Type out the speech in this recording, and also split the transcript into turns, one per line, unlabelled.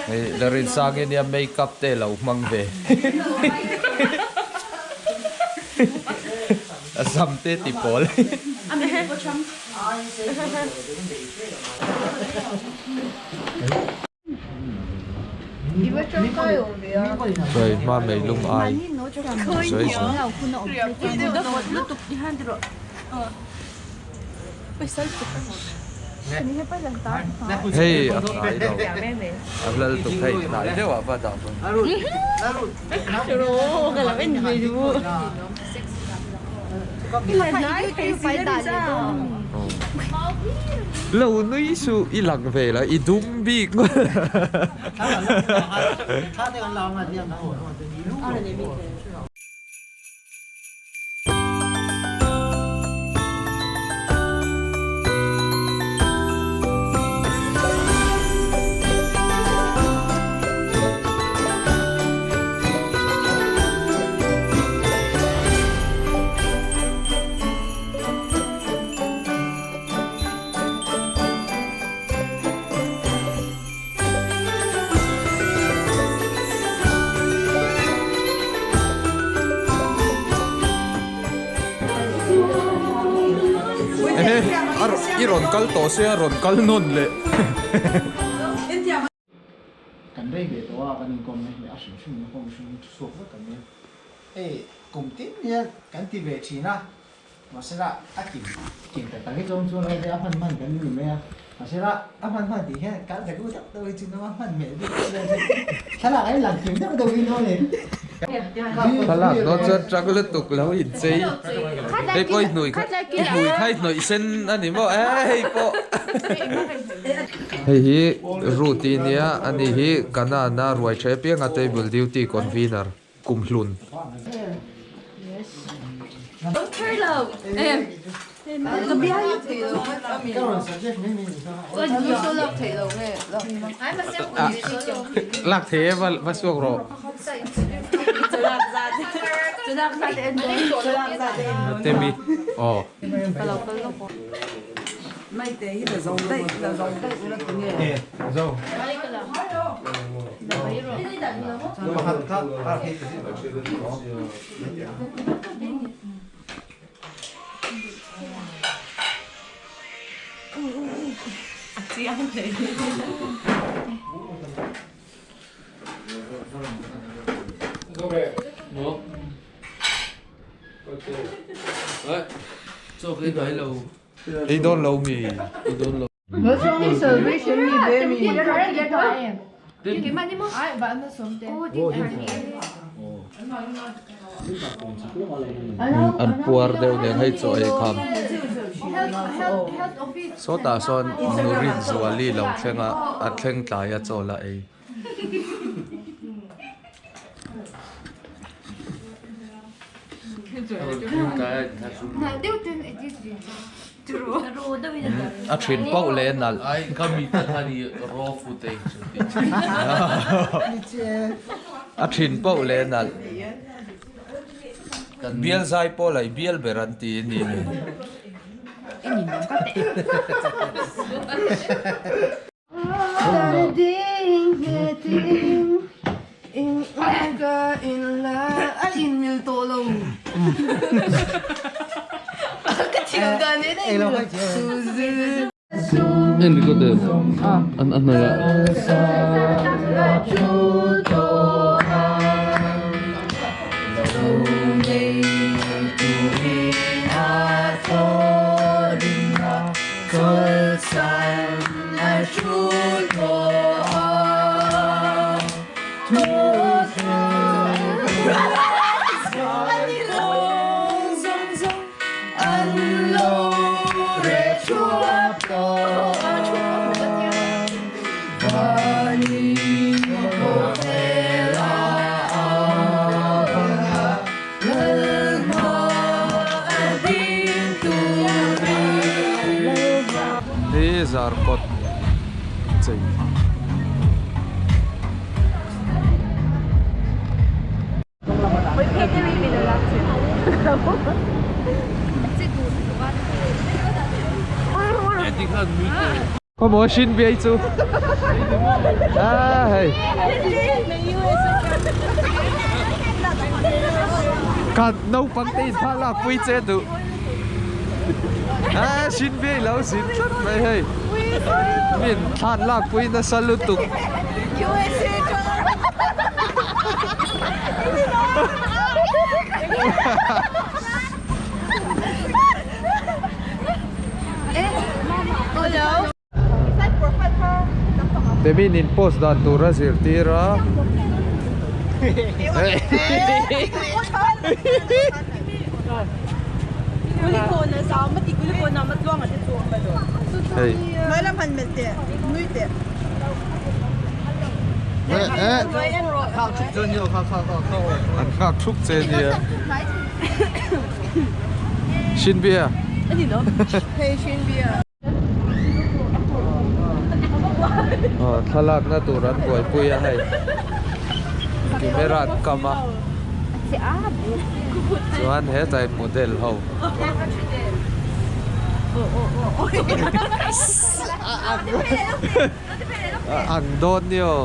Hei Larinsang hi nia make up te lo hmang ve a sam te ti pawl. Sawi hma mai lum ai sawi zawh. Hei a hnai lo a lal tuk hei hnai deuh ah va dah dawn. Lo nui suh i lang ve la i dum bik I rawn kal tawh sia rawn kal nawn leh.
Kan rei ve tawh a kan inkawm na hi a hrim hrim na pawh mihring thuchhuak vek kan nia. Hei kum tin hian kan ti ve thin a. Mahsela a kim kim tak tak hi chuan chuan lo a hman hman kan ni mai a, mahsela a hman hman tih hian kan regu deuh deuh hi chu a hman hmel bik deuh deuh hi thlalak a inlang kim deuh deuh hi no ni.
Thlalak dawn chuan truck lutuk lo inchei hei pawh i hnui kha i hnui kha i hnawih sen a ni maw e hei pawh hei hi Ruth i nia ani hi Kanaan-a ruai tha apianga table duty convener. Kumhlun. Lak thei e va suak rawh. Temi aw. Ei dawn lo mi? Ei dawn lo. An puar deuh nen hei chaw ei kham. Sawtah sawn Nurin Zuali lo thleng a, a thleng tlai a chaw la ei. A thin pauh leh nalh. A thin pauh leh nalh. Bial zai pawh lai bial ber an ti a ni. En record em an a hnaih ah. Bazar kawt chei. Khaw maw sin biai chu a hei kan naupang te in thla lak pui che duh a sin biai lo sin tlat mai hei min thla lak pui nasa lutuk. Temi in post dan tur a zirtir a. Hei. An nghak thup che nia. Shin bia. Aw thlalakna tur an buaipui a hei. Camera an kam a. Chuan hetlai model ho. Ang dawn ni aw.